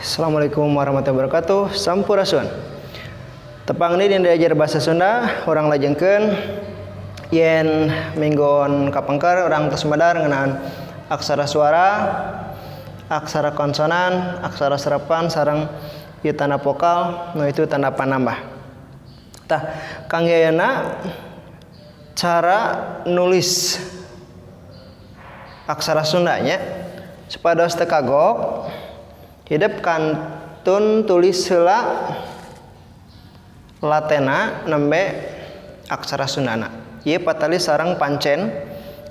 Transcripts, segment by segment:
Assalamualaikum warahmatullahi wabarakatuh. Sampurasun. Tepang deui dina diajar bahasa Sunda, urang lajengkeun yen minggon kapengker urang tos medar ngeunaan aksara suara, aksara konsonan, aksara serapan sareng ieu tanda vokal, nu itu tanda panambah. Tah, kangge ayeuna cara nulis aksara Sunda nya supados teu kagok hidep kantun tulis heula latena nembe aksara Sundana. Ieu patali sareng pancen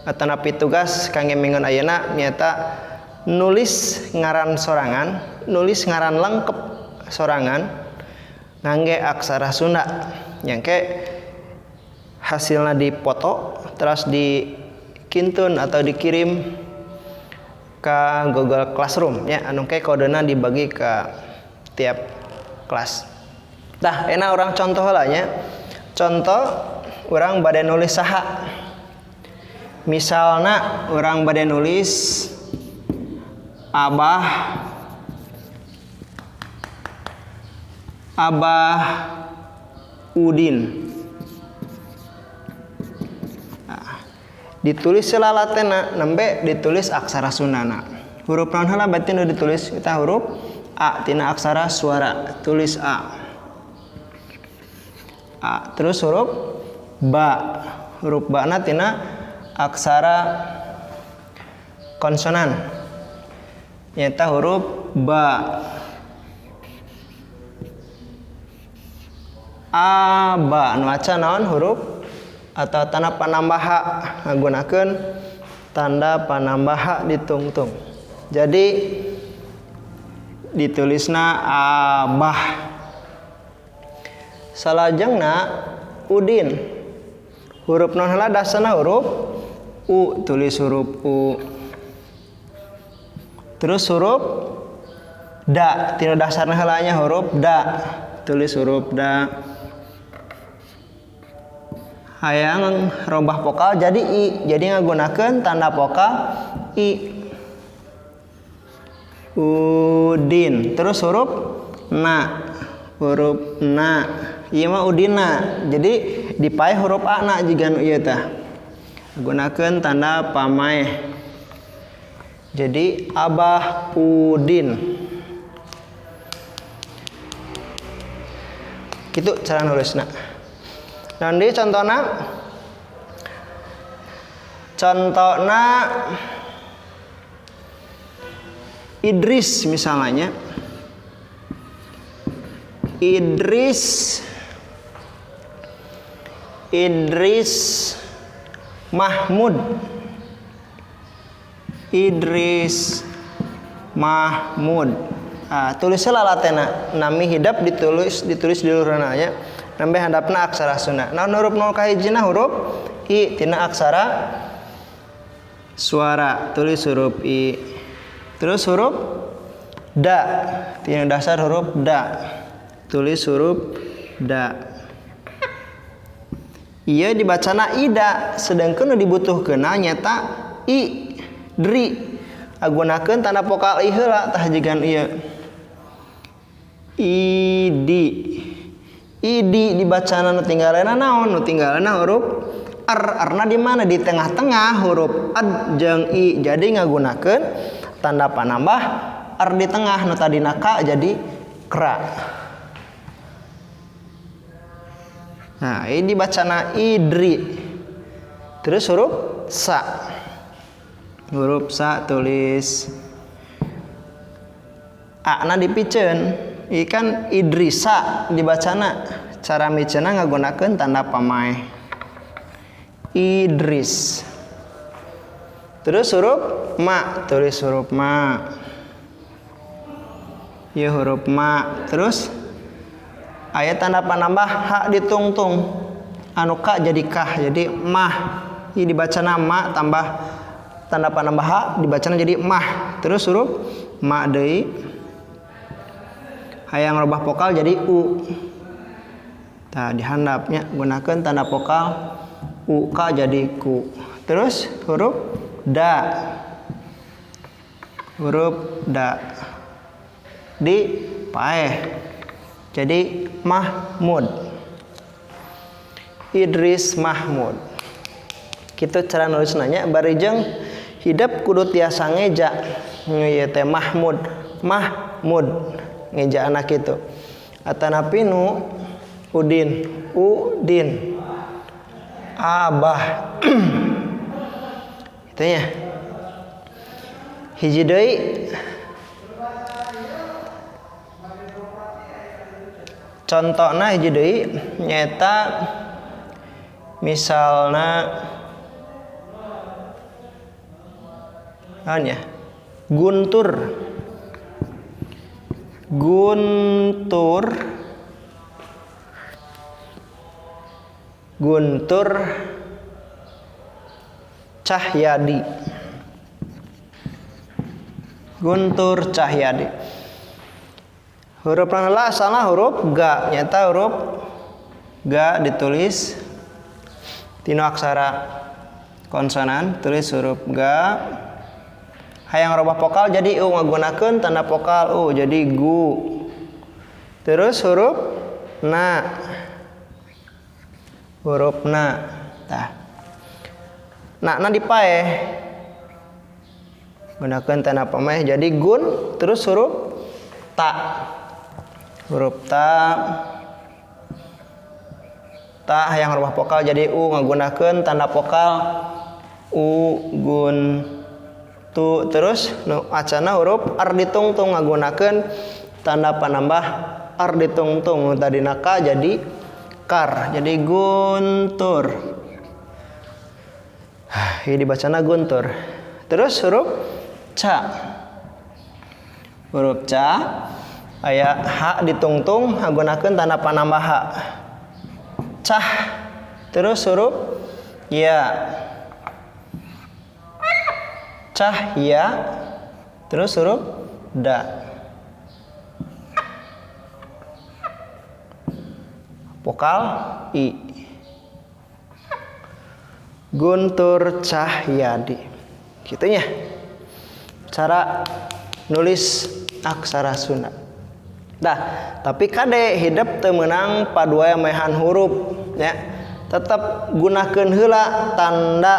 atanapi tugas kangge minggon ayeuna nyaeta nulis ngaran sorangan, nulis ngaran lengkep sorangan ngangge aksara Sunda. Nyangke hasilna dipoto terus dikintun atau dikirim ke Google Classroom ya, anu ke kodena dibagi ke tiap kelas. Tah, enak orang contoh lah nya. Contoh orang bade nulis saha. Misalna orang bade nulis Abah Udin. Nah, ditulis selalatena nembe ditulis aksara Sundana. Huruf naon heula berarti nu ditulis kita huruf A tina aksara suara, tulis A. A, terus huruf ba. Huruf ba na tina aksara konsonan. Nyaeta huruf ba. A ba nu aca naon huruf atau tanda panambah ha, ngagunakeun tanda panambah ha ditungtung. Jadi ditulisna abah. Salajengna Udin. Huruf naon heula dasarna huruf U, tulis huruf U. Terus huruf da, tina dasarna heula nya huruf da, tulis huruf da. Hayang robah vokal jadi i, jadi ngagunakeun tanda vokal i. Udin. Terus huruf na, huruf na. Ieu mah udina. Jadi dipae huruf a na jiga nu ieu tah. Gunakeun tanda pamaeh. Jadi Abah Udin. Kitu cara nulisna. Nanti contohna, contohna Idris misalnya. Idris, Idris Mahmud. Idris Mahmud. Ah, tulisnya lalatena nami hidap ditulis di luhurna nya. Nembe handapna aksara Sunda. Naon huruf nol kahijina huruf i tina aksara suara, tulis huruf i. Terus huruf da, tina dasar huruf da, tulis huruf da. Ieu dibacana ida, sedangkan nu dibutuhkeunna nyaeta i dri. Agunakeun tanda vokal i heula tah jigan ieu. Idi. Idi dibacana nu tinggalana naon? Nu tinggalana huruf r. R-na di mana? Di tengah-tengah huruf ad jeung i. Jadi ngagunakeun tanda panambah r di tengah, nu tadina ka jadi kra. Nah, ini dibacana idri. Terus huruf sa. Huruf sa tulis a na dipiceun. Ikan Idrisa dibacana. Cara micena ngagunakeun tanda pamaeh. Idris. Terus huruf ma, tulis huruf ma. Ya huruf ma. Terus aya tanda panambah ha ditungtung. Anu ka jadi kah, jadi mah. Ieu dibacana ma tambah tanda panambah ha dibacana jadi mah. Terus huruf ma deui. Hayang robah vokal jadi u. Tah dihandapnya gunakeun tanda vokal u, ka jadi ku. Terus huruf da. Huruf da. di paeh. Jadi Mahmud. Idris Mahmud. Kitu cara nulis nanya bari jeung hidep kudu tiasa ngeja. Ieu teh Mahmud, Mahmud ngeja anak itu. Atanapi nu Udin, Udin. Abah. Itu nya. Hiji deui contohna hiji deui nyaeta misalna naon ya? Guntur. Guntur. Guntur Cahyadi. Guntur Cahyadi. Huruf heula asalna huruf ga, nyata huruf ga ditulis tinu aksara konsonan, tulis huruf ga. Hayang robah vokal jadi u, ngagunakeun tanda vokal u jadi gu. Terus huruf na. Huruf na. Tah. Na na dipaeh. Gunakeun tanda pameh jadi gun, terus huruf ta. Huruf ta. Ta hayang robah vokal jadi u, ngagunakeun tanda vokal u gun tu. Terus nu acana huruf r ditungtung ngagunakeun tanda panambah r ditungtung, tadina ka jadi kar, jadi guntur. Ini dibacana guntur. Terus huruf ca. Huruf ca aya h ditungtung ngagunakeun tanda panambah h. Cah. Terus huruf ya. Cahya. Terus huruf da. Vokal i. Guntur Cahyadi. Gitunya cara nulis aksara Sunda. Dah, tapi kade hidep teu meunang padua mehan huruf nya. Tetep gunakeun heula tanda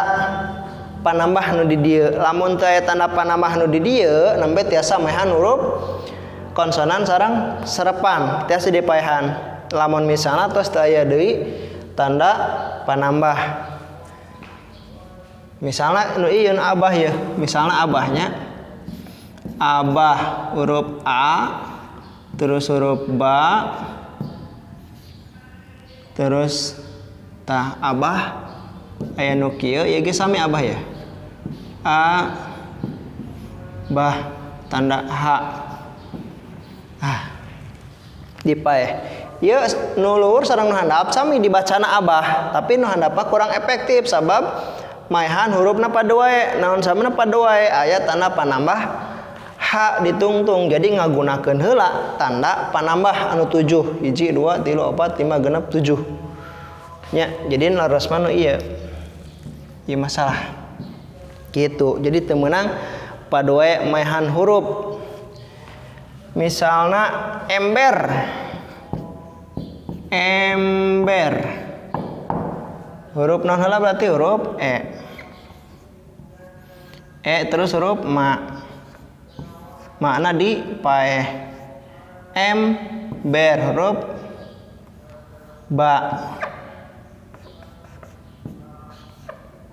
panambah nu di dieu. Lamun teu aya tanda panambah nu di dieu, nembe tiasa mehan huruf konsonan sareng serepan, tiasa dipaehan. Lamun misalna tos teu aya deui tanda panambah. Misalna nu ieu nu abah yeuh, misalna abahnya abah huruf a, terus huruf ba, terus tah abah aya nu kieu ieu ge sami abah ya. A bah tanda h. Ah dipaeh. Ieu nu luhur sareng nu handap sami dibacana abah, tapi nu handapna kurang efektif sabab maehan hurufna pada wae, naon samina pada wae aya tanda panambah h ditungtung. Jadi ngagunakeun heula tanda panambah anu 7, 1 2 3 4 5 6 7. Nya, jadi leres mah nu ieu. Ieu masalah. Gitu. Jadi teu meunang padoe maehan huruf. Misalna ember. Ember. Huruf naon heula berarti huruf e. E terus huruf ma. Makna di paeh. M ber huruf ba.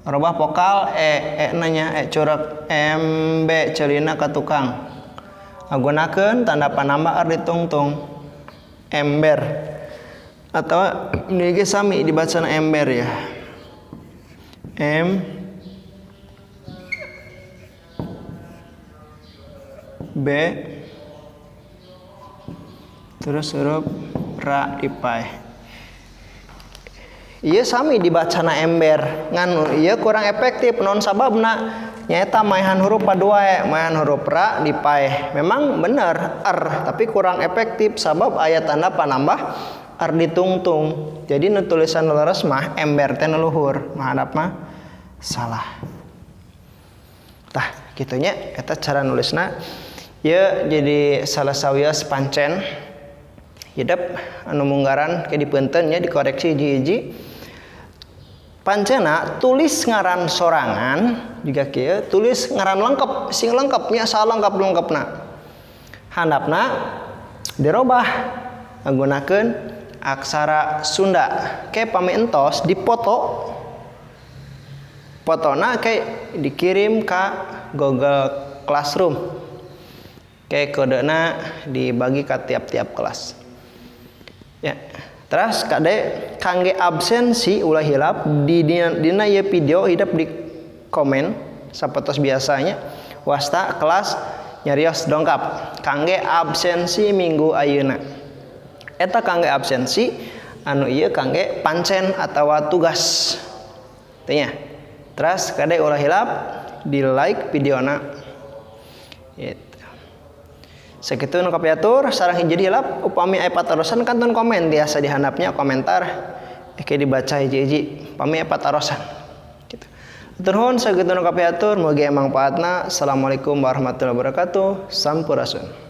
Robah vokal e, e nanya e curek m b celina ka tukang. Gunakeun tanda panambah r ditungtung. Ember. Atau ini ge sami dibacana ember ya. M B terus huruf ra dipaeh. Ieu sami dibacana ember, ngan ieu kurang efektif non sababna nyaeta maehan huruf padua, maehan huruf ra dipaeh. Memang bener r, tapi kurang efektif sabab aya tanda panambah r ditungtung. Jadi nu tulisan leres mah ember teh nu luhur, mahandap mah salah. Tah, kitunya eta cara nulisna. Ya jadi salah sawios pancen hidep anu munggaran ke dipunten nya dikoreksi hiji-hiji. Pancena tulis ngaran sorangan juga kieu, tulis ngaran lengkap sing lengkapnya salengkap-lengkapna. Handapna dirobah nggunakeun aksara Sunda. Ke pami entos dipoto, fotona ke dikirim ka Google Classroom. Ke kodena dibagi ke tiap-tiap kelas. Ya. Terus kade kangge absensi ulah hilap di dina ieu video hidep di komen sapertos biasanya wasta kelas nyarios dongkap kangge absensi minggu ayeuna. Eta kangge absensi anu ieu kangge pancen atawa tugas. Teu nya. Terus kade ulah hilap di like videona. Gitu. Sakitu nu kapiatur sareng hiji hilap upami aya patarosan kantun komen biasa dihandapnya komentar ke dibaca hiji-hiji upami aya patarosan. Gitu. Nuhun sakitu nu kapiatur mugi manfaatna. Assalamualaikum warahmatullahi wabarakatuh. Sampurasun.